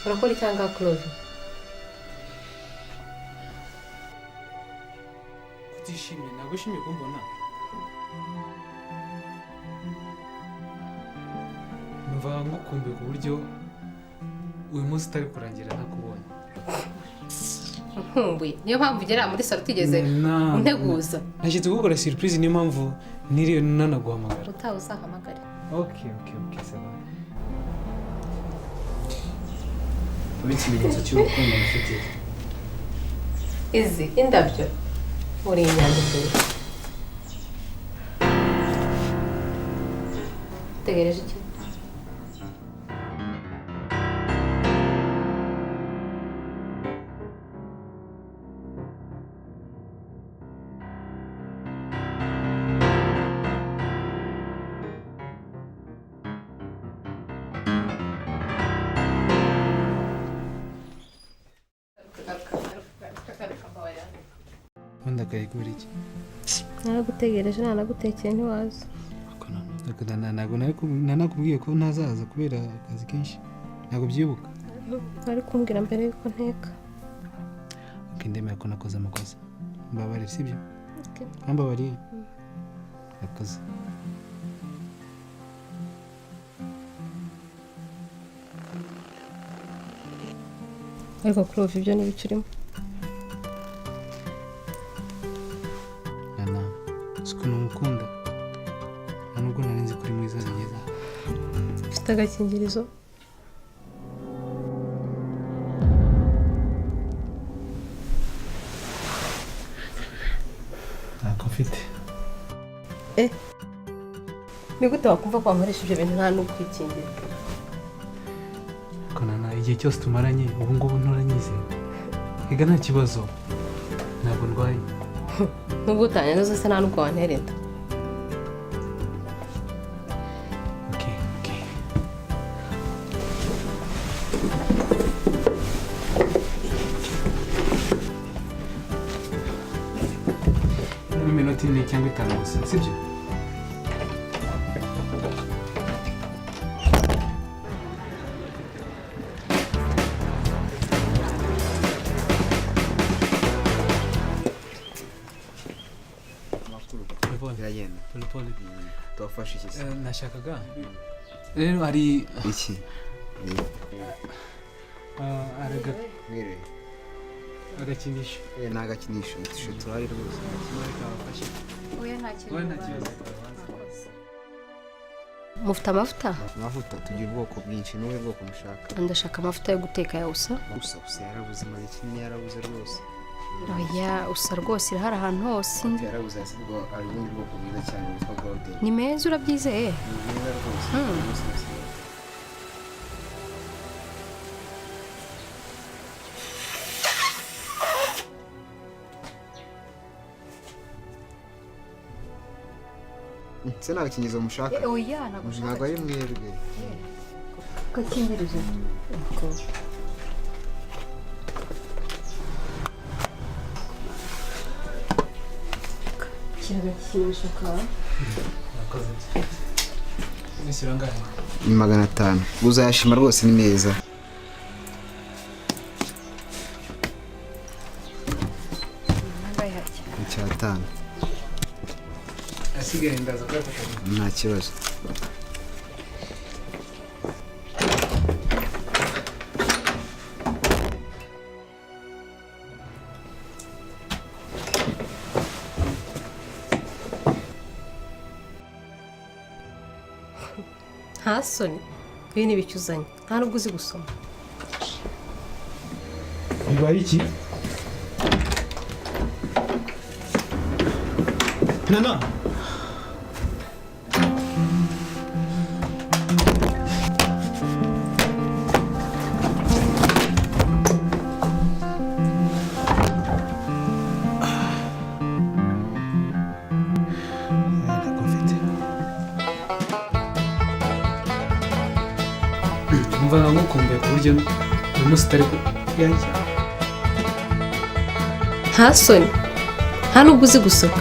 Urakora icyanga, Clove? Kutishimye? Ntabwo ushimiye kumbona? Numva ngukumbuye ku buryo uyu munsi utari kurangira ntakubonye. Nkumbuye? Niyo mpamvu ugera muri salo utigeze unteguza? Nashyitse gukora surprise, niyo mpamvu niriwe nanaguhamagara. Utaha uzahamagare. Ok, ça va. Ube ikimenyetso cy'urukundo mufitiye. Izi indabyo? Uri inyandiko. Utegereje iki? Ubundi akayigura iki? Naragutegereje, nanagutekeye, ntiwaza. Ntabwo nanakubwiye ko ntazaza kubera akazi kenshi? Ntabwo byibuka? Wari kumbwira mbere yuko nteka. Ok, ndemera ko nakoze amakosa, mbabarire, sibyo? Okay. Wambabariye? Nakoze. Ariko Clove, ibyo n'ibiki urimo? Nana, si ukuntu ngukunda, nta nubwo nari nzi ko uri mwiza bigeze aha. Ufite agakingirizo? Ntako mfite. Ni gute wakumva ko wankoresha ibyo bintu nta n'ukwikingira? Ariko Nana, igihe cyose tumaranye ubu ngubu nturanyizera? Ega nta kibazo, ntabwo ndwaye. Nubwo utanyanduza se, nta n'ubwo wantera inda. Ok. Nk'iminota 4 cyangwa 5 gusa, sibyo? Amakuru? Pole pole. Biragenda. Pole pole. Tubafashe iki se? Nashakaga rero hari Iki? Ah, Mwiriwe. agakinisho. Ni agakinisho, utushe turahari rwose. Kabafashe. Oya, nta kintu. Wowe nta kibazo. Mufite amavuta? Amavuta tugira ubwoko bwinshi, n'ubuhe bwoko mushaka? Ndashaka amavuta yo guteka ya Usa. Gusa yarabuze, maze kinini yarabuze rwose. Oya, Usa rwose irahari ahantu hose. Yarabuze, hasibwo hari ubundi bwoko bwiza cyane bwitwa Golden. Ni meza, urabyizeye? Ni bwiza rwose. Rwose rwose. Se nta gakingirizo mushaka? Oya, ntabwo. Ntabwo ari mwebwe. Agakingirizo. Shyira agakinisho kawe. Murakoze. Nishyura angahe? Ni 500, uzayashima rwose, ni meza. 500. Asigaye ndaza kuyafata. Nta kibazo. Nta soni? Ibi ni ibiki uzanye? Nta n'ubwo uzi gusoma. Bibaye iki? Nana! Ntako mfite. Numvaga ngukumbuye ku buryo uyu munsi utari yajya. Nta soni? Nta n'ubwo uzi gusoma.